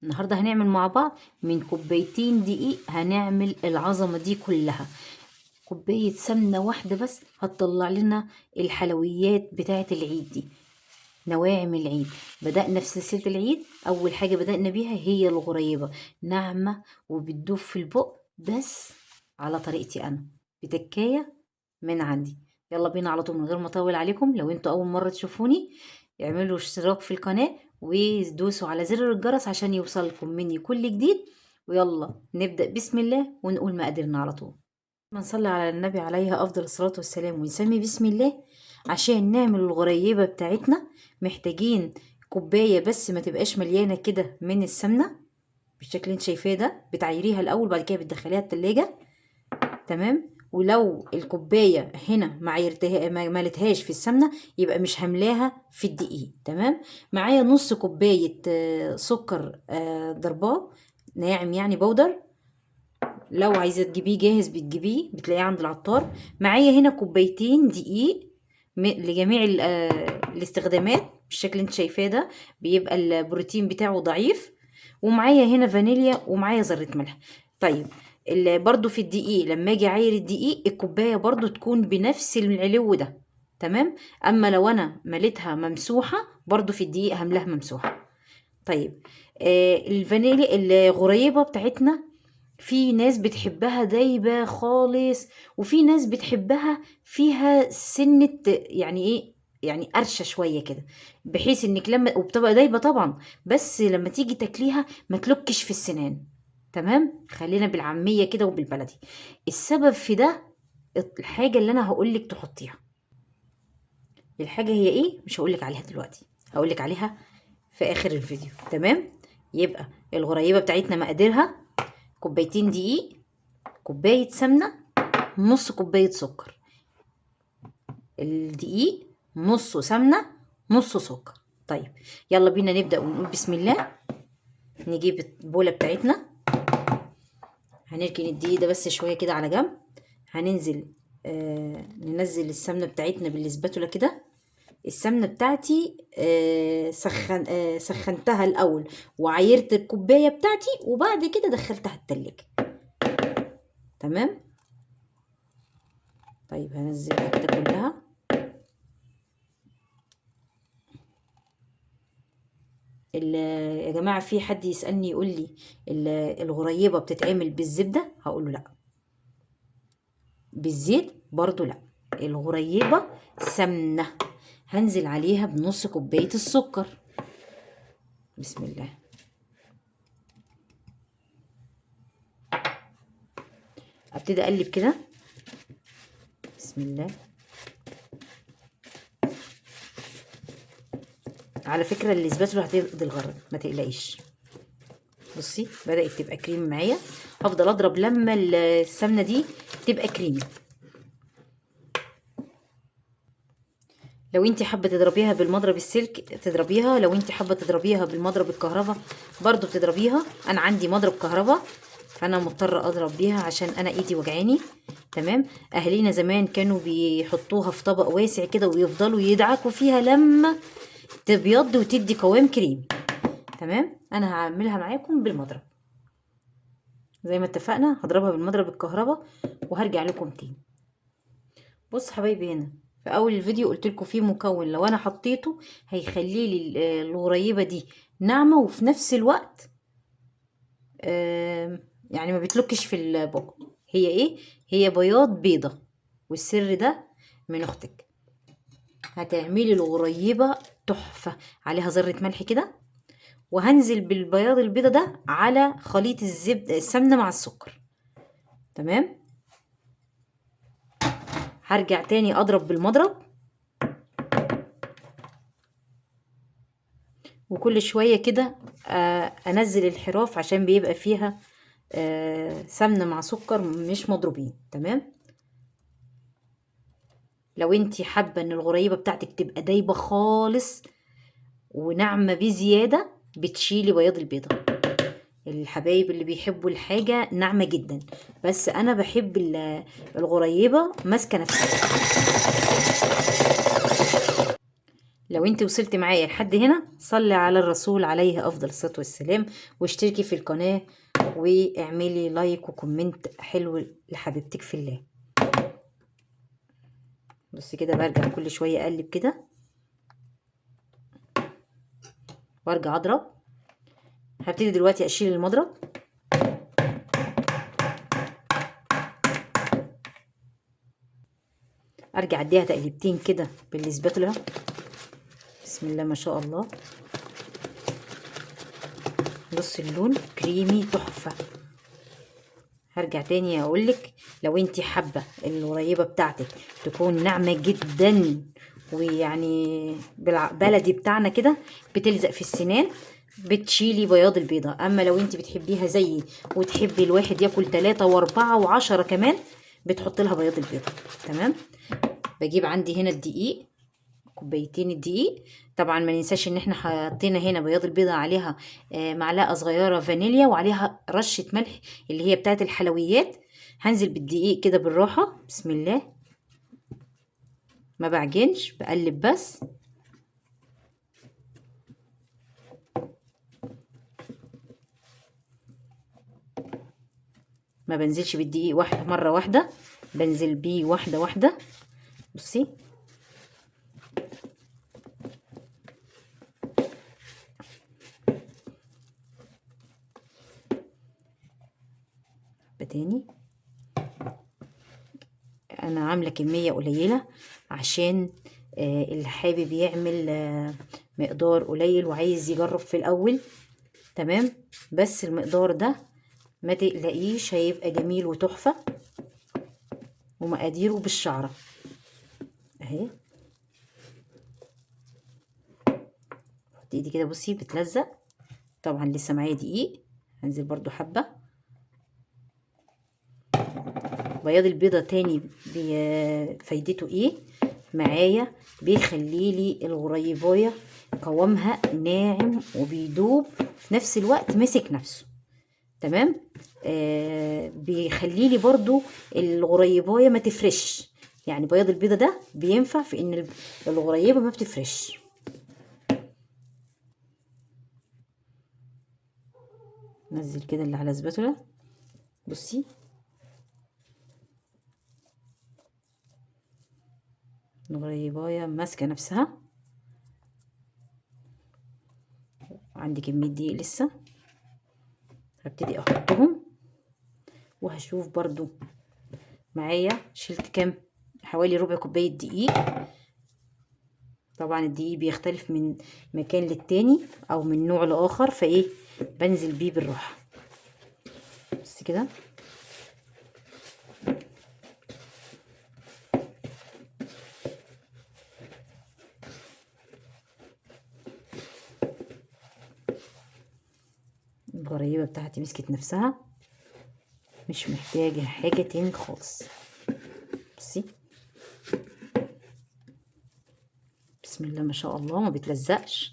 النهارده هنعمل مع بعض من كوبايتين دقيق، هنعمل العظمة دي كلها. كوباية سمنه واحدة بس هتطلع لنا الحلويات بتاعه العيد دي، نواعم العيد. بدأنا في سلسلة العيد، أول حاجة بدأنا بيها هي الغريبة، ناعمة وبتدوب في البق، بس على طريقتي أنا، بتكاية من عندي. يلا بينا على طول من غير ما أطول عليكم. لو انتوا أول مرة تشوفوني اعملوا اشتراك في القناة ودوسوا على زر الجرس عشان يوصلكم مني كل جديد. ويلا نبدأ بسم الله ونقول مقاديرنا على طول. ما نصلي على النبي عليه أفضل الصلاة والسلام ونسمي بسم الله. عشان نعمل الغريبة بتاعتنا محتاجين كوباية بس ما تبقاش مليانة كده من السمنة بالشكل اللي انت شايفاه ده، بتعيريها الأول بعد كده بتدخليها التلاجة، تمام. ولو الكوباية هنا ما عيرتها ما ملتهاش في السمنة يبقى مش هملاها في الدقيق، تمام. معايا نص كوباية سكر ضرباه ناعم يعني بودر، لو عايزة تجيبيه جاهز بتجيبيه، بتلاقيه عند العطار. معايا هنا كوبايتين دقيق لجميع الاستخدامات بالشكل اللي انت شايفاه ده، بيبقى البروتين بتاعه ضعيف. ومعايا هنا فانيليا ومعايا ذرة ملح. طيب برضو في الدقيق لما اجي اعاير الدقيق الكوباية برضو تكون بنفس العلو ده، تمام. اما لو انا مليتها ممسوحة برضو في الدقيق هملاها ممسوحة. طيب الفانيليا الغريبة بتاعتنا في ناس بتحبها دايبة خالص، وفي ناس بتحبها فيها سنة يعني ايه، يعني قرشة شوية كده، بحيث انك لما وبتبقى دايبة طبعا، بس لما تيجي تاكليها ما تلكش في السنان، تمام. خلينا بالعامية كده وبالبلدي. السبب في ده الحاجة اللي انا هقولك تحطيها. الحاجة هي ايه مش هقولك عليها دلوقتي، هقولك عليها في اخر الفيديو، تمام. يبقى الغريبة بتاعتنا مقاديرها كوبايتين دقيق، كوباية سمنة، نص كوباية سكر. الدقيق نصه سمنة نصه سكر. طيب يلا بينا نبدأ ونقول بسم الله. نجيب البولة بتاعتنا، هنركن الدقيق ده بس شوية كده على جنب. ننزل السمنة بتاعتنا بالاسباتولا كده. السمنة بتاعتي سخنتها الأول وعايرت الكوباية بتاعتي وبعد كده دخلتها التلاجة، تمام. طيب هنزلها كده كلها. يا جماعة في حد يسألني يقول لي الغريبة بتتعمل بالزبدة؟ هقول له لا. بالزيت برضو لا. الغريبة سمنة، هنزل عليها بنص كوباية السكر. بسم الله. ابتدي اقلب كده، بسم الله. على فكرة الاسباتولا هتقضي الغرض، ما تقلقيش. بصي بدأت تبقى كريم معايا. هفضل اضرب لما السمنة دي تبقى كريمي. لو انت حابة تضربيها بالمضرب السلك تضربيها، لو انت حابة تضربيها بالمضرب الكهرباء برضو بتضربيها. انا عندي مضرب كهرباء فانا مضطرة اضرب بيها عشان انا ايدي وجعاني، تمام. اهالينا زمان كانوا بيحطوها في طبق واسع كده ويفضلوا يدعكوا فيها لما تبيض وتدي قوام كريم، تمام. انا هعملها معاكم بالمضرب زي ما اتفقنا، هضربها بالمضرب الكهرباء وهرجع لكم تاني. بص حبايبي، هنا في اول الفيديو قلت لكم فيه مكون لو انا حطيته هيخلي لي الغريبة دي ناعمة وفي نفس الوقت ما بتلكش في البق. هي ايه؟ هي بياض بيضة، والسر ده من اختك. هتعملي الغريبة تحفة، عليها ذره ملح كده، وهنزل بالبياض البيضة ده على خليط الزبدة السمنة مع السكر، تمام. هرجع تاني اضرب بالمضرب، وكل شوية كده انزل الحراف عشان بيبقى فيها سمنه مع سكر مش مضروبين، تمام. لو انتي حابة ان الغريبة بتاعتك تبقى دايبه خالص وناعمه بزيادة بتشيلي بياض البيضة. الحبايب اللي بيحبوا الحاجة ناعمة جدا، بس انا بحب الغريبة ماسكه نفسها. لو انت وصلت معايا لحد هنا صلي على الرسول عليه افضل الصلاة والسلام، واشتركي في القناة واعملي like و comment حلو لحبيبتك في الله. بصي كده برجع كل شوية اقلب كده وارجع اضرب. هبتدي دلوقتي اشيل المضرب. ارجع اديها تقليبتين كده بالسباتولا. بسم الله ما شاء الله. بص اللون كريمي تحفة. هرجع تاني اقولك لو انتي حابة الغريبة بتاعتك تكون ناعمة جدا ويعني بالبلدي بتاعنا كده بتلزق في السنان، بتشيلي بياض البيضة. اما لو انتي بتحبيها زيي وتحبي الواحد ياكل 3 و4 و10 كمان، بتحط لها بياض البيضة. تمام. بجيب عندي هنا الدقيق، كوبايتين الدقيق. طبعا ما ننساش ان احنا حطينا هنا بياض البيضة عليها معلقة صغيرة فانيليا وعليها رشة ملح اللي هي بتاعت الحلويات. هنزل بالدقيق كده بالراحة. بسم الله. ما بعجنش، بقلب بس. ما بنزلش بالدقيق واحدة مرة واحدة، بنزل بيه واحدة واحدة. بصي تاني، انا عامله كمية قليله عشان اللي حابب يعمل مقدار قليل وعايز يجرب في الاول. تمام. بس المقدار ده ما تقلقيش هيبقى جميل وتحفه، ومقاديره بالشعره اهي. حطي ايدي كده، بصي بتلزق. طبعا لسه معايا دقيق، هنزل برضو حبه. بياض البيضة تاني فايدته ايه معايا؟ بيخلي لي الغريبايه قوامها ناعم وبيدوب في نفس الوقت ماسك نفسه. تمام. بيخلي لي برضو الغريبايه ما تفرش، يعني بياض البيضة ده بينفع في ان الغريبة ما بتفرش. نزل كده اللي على سباتولا. بصي الغريبايه ماسكه نفسها. عندي كمية دقيق لسه هبتدي احطهم، وهشوف برضو معايا شلت كام، حوالي ربع كوباية دقيق. طبعا الدقيق بيختلف من مكان للتاني او من نوع لاخر، فايه بنزل بيه بالراحة. بس كده. الغريبة بتاعتي مسكت نفسها، مش محتاجة حاجة تاني خالص. بصي بسم الله ما شاء الله، ما بتلزقش،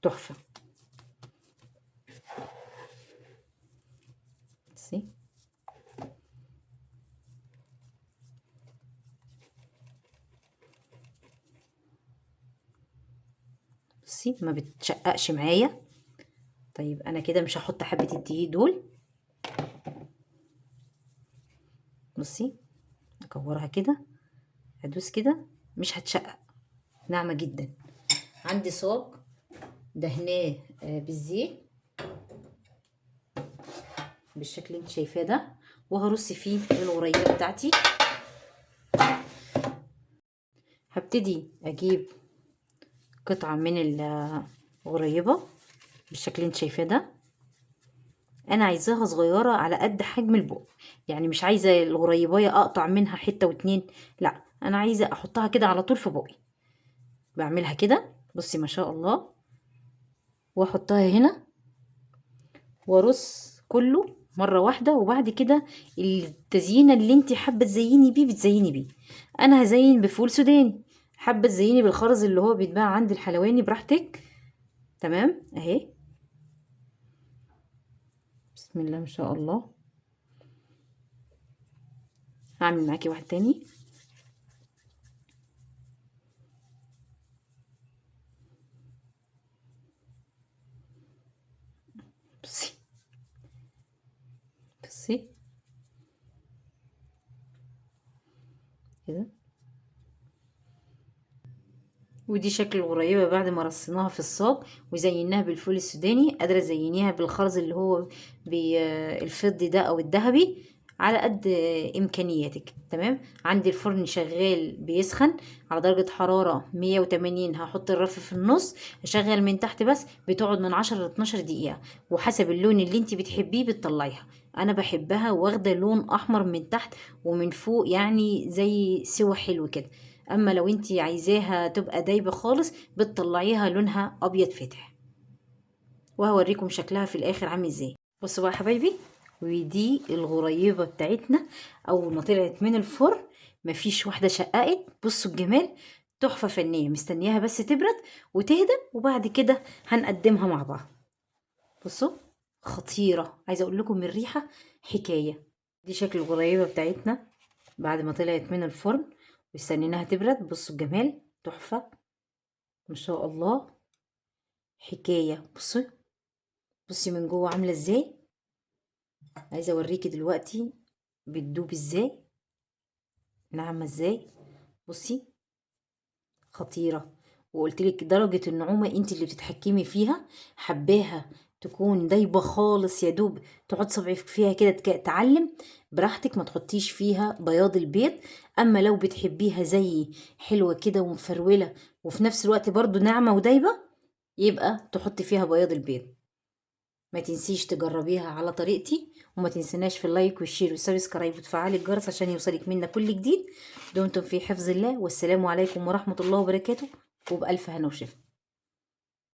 تحفة. بصي بصي ما بتشققش معايا. طيب انا كده مش هحط حبة الدقيق دول. بصي اكورها كده، ادوس كده، مش هتشقق، ناعمة جدا. عندي صاج دهناه بالزيت بالشكل اللي انت شايفاه ده، وهرص فيه الغريبة بتاعتي. هبتدي اجيب قطعة من الغريبة بالشكل اللي انت شايفاه ده. انا عايزاها صغيرة على قد حجم البق، يعني مش عايزة الغريباية اقطع منها حتة واتنين، لا انا عايزة احطها كده على طول في بقي. بعملها كده بصي ما شاء الله، واحطها هنا وارص كله مرة واحدة. وبعد كده التزيينة اللي انت حابة تزيني بيه بتزيني بيه. انا هزين بفول سوداني، حابة تزيني بالخرز اللي هو بيتباع عند الحلواني براحتك. تمام اهي بسم الله ما شاء الله. هعمل معاكي واحد تاني. بصي كده. ودي شكل الغريبة بعد ما رصيناها في الصاج وزيناها بالفول السوداني. قادرة تزينيها بالخرز اللي هو الفضي ده او الذهبي على قد امكانياتك. تمام. عندي الفرن شغال بيسخن على درجة حرارة 180، هحط الرف في النص، اشغل من تحت بس، بتقعد من 10 ل 12 دقيقة، وحسب اللون اللي انت بتحبيه بتطلعيها. انا بحبها واخدة لون احمر من تحت ومن فوق، يعني زي سوا حلو كده. اما لو انت عايزاها تبقى دايبة خالص بتطلعيها لونها ابيض فاتح، وهوريكم شكلها في الاخر عامل ازاي. بصوا بقى يا حبايبي، ودي الغريبة بتاعتنا اول ما طلعت من الفرن، مفيش واحدة شققت. بصوا الجمال، تحفة فنية. مستنياها بس تبرد وتهدى وبعد كده هنقدمها مع بعض. بصوا خطيرة، عايزة اقول لكم الريحة حكاية. دي شكل الغريبة بتاعتنا بعد ما طلعت من الفرن واستنيناها تبرد. بصوا الجمال، تحفة ما شاء الله، حكاية. بصوا بصي من جوه عاملة ازاي، عايزة اوريكي دلوقتي بتدوب ازاي، ناعمة ازاي. بصي خطيرة. وقلتلك درجة النعومة انت اللي بتتحكمي فيها. حباها تكون دايبة خالص، يا دوب تحط صبعك فيها كده تعلم براحتك، ما تحطيش فيها بياض البيض. اما لو بتحبيها زي حلوة كده ومفرولة وفي نفس الوقت برضو ناعمة ودايبة، يبقى تحطي فيها بياض البيض. ما تنسيش تجربيها على طريقتي، وما تنسيناش في ال like وال share وال subscribe وتفعلي الجرس عشان يوصلك منا كل جديد. دمتم في حفظ الله، والسلام عليكم ورحمة الله وبركاته، وبألف هنا وشفا.